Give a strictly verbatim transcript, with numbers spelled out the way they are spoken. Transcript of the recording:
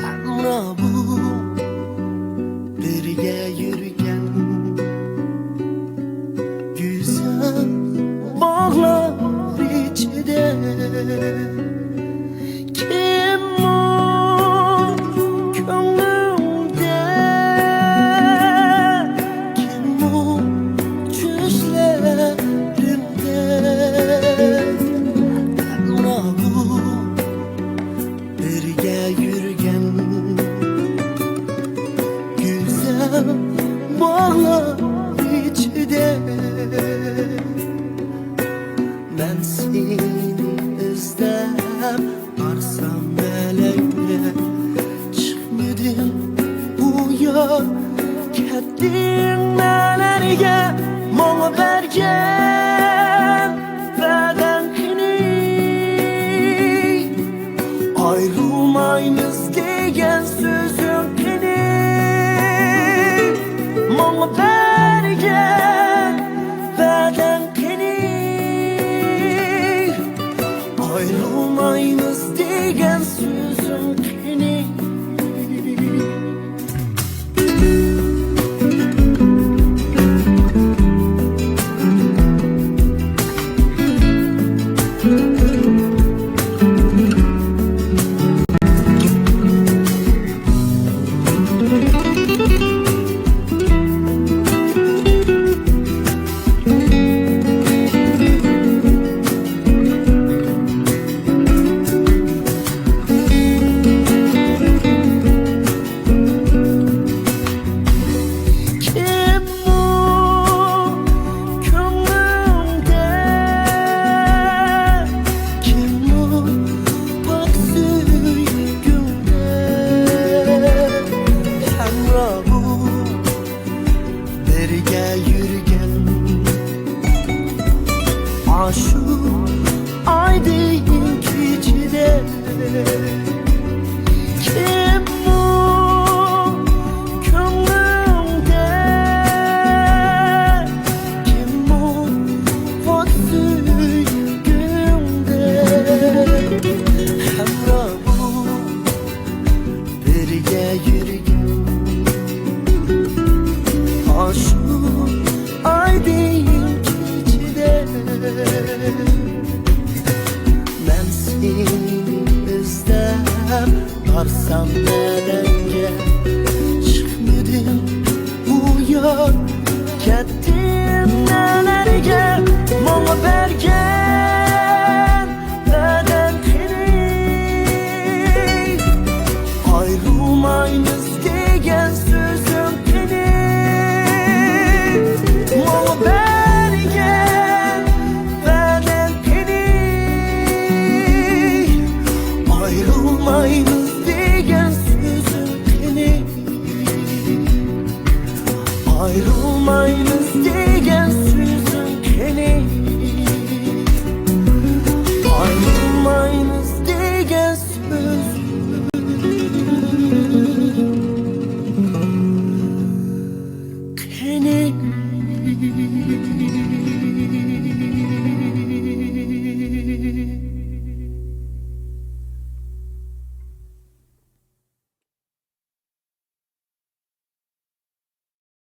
ھەمراھ بۇ بىرگە يۈرگەن گۈزەل باغلار ئىچىدە. كىممۇ كۆڭلۈمدە، كىممۇ چۈشلىرىمدە، ئەمما بۇ بىرگە يۈرگەن گۈزەل باغلار ئىچىدە. مەن سېنى ئىزدەپ بارسام نەلەرگە، چىقمىدىڭ ئۇ يار، كەتتىڭ نەلەرگە، ماڭا بەرگەن ۋەدەڭ قېنى؟ ئايرىلمايمىز دېگەن سۆزۈڭ قېنى؟ ماڭا بەرگەن ۋەدەڭ قېنى؟ ئايرىلمايمىز دېگەن سۆزۈڭ قېنى؟ كىممۇ كۆڭلۈڭدە، كىممۇ پاك سۆيگۈڭدە، ھەمراھ بۇ بىرگە يۈرگەن ئاشۇ ئايدىڭ كېچىدە. كىممۇ كۆڭلۈڭدە، كىممۇ پاك سۆيگۈڭدە، ھەمراھ بۇ بىرگە يۈرگەن ئاشۇ ئايدىڭ كېچىدە. مەن سېنى ئىزدەپ بارسام نەلەرگە،